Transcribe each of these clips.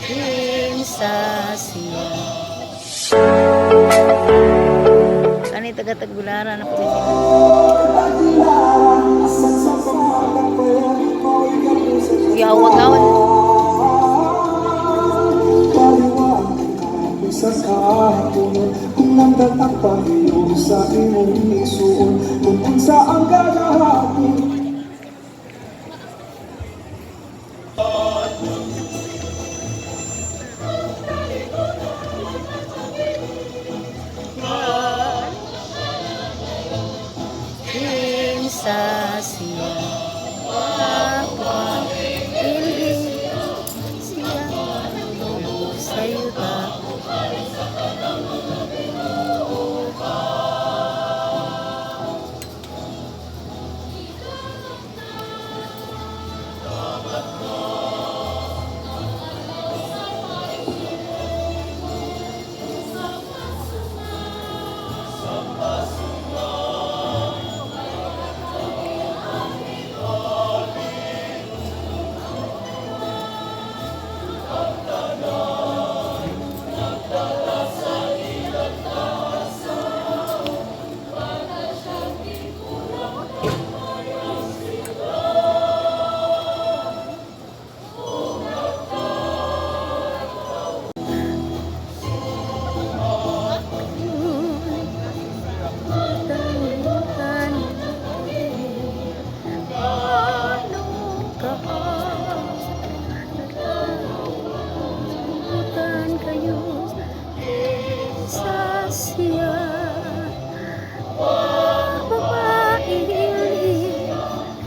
Kinsa siya? Kani taga Tagbilaran na po sila. Yawa-gawan. Sa kahaponon kung nandan ang panginoon sa imong isuon kung unsa ang gagahapon. Kinsa siya? Ilhi siya sa yuta. Kayo sa siya babae,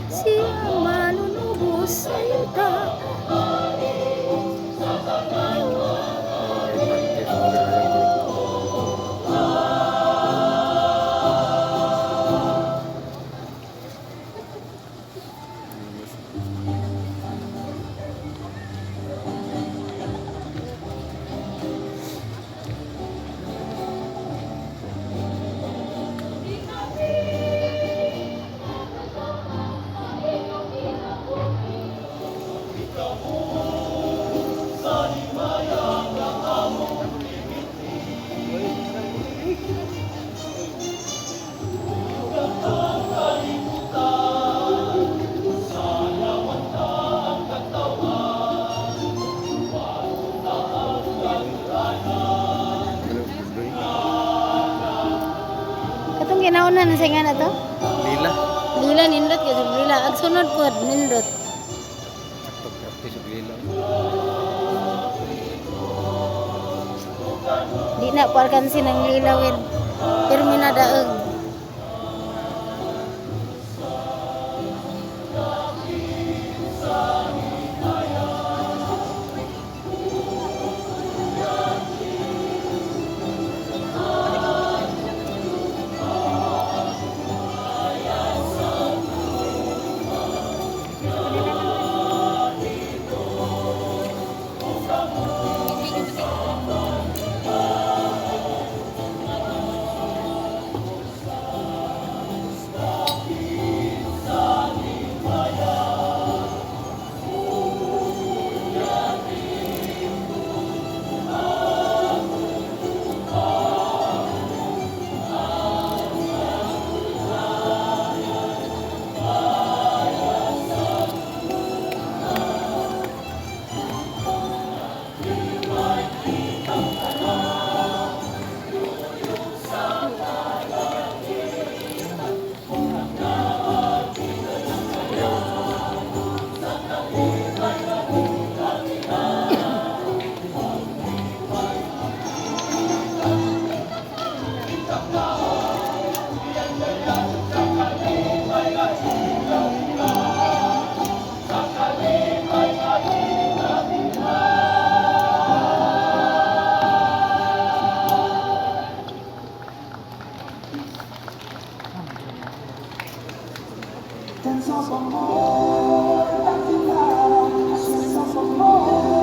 siya manunubos sa yuta. Katong ginauna na sa nga na to? Lila. Lila, nindot ka sa lila. Ag sunod po, nindot. Sakto practice og lila. Di na po alkansin ang lila with pirmi na daog.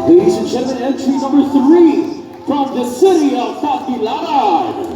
Ladies and gentlemen, entry number 3 from the city of Tagbilaran.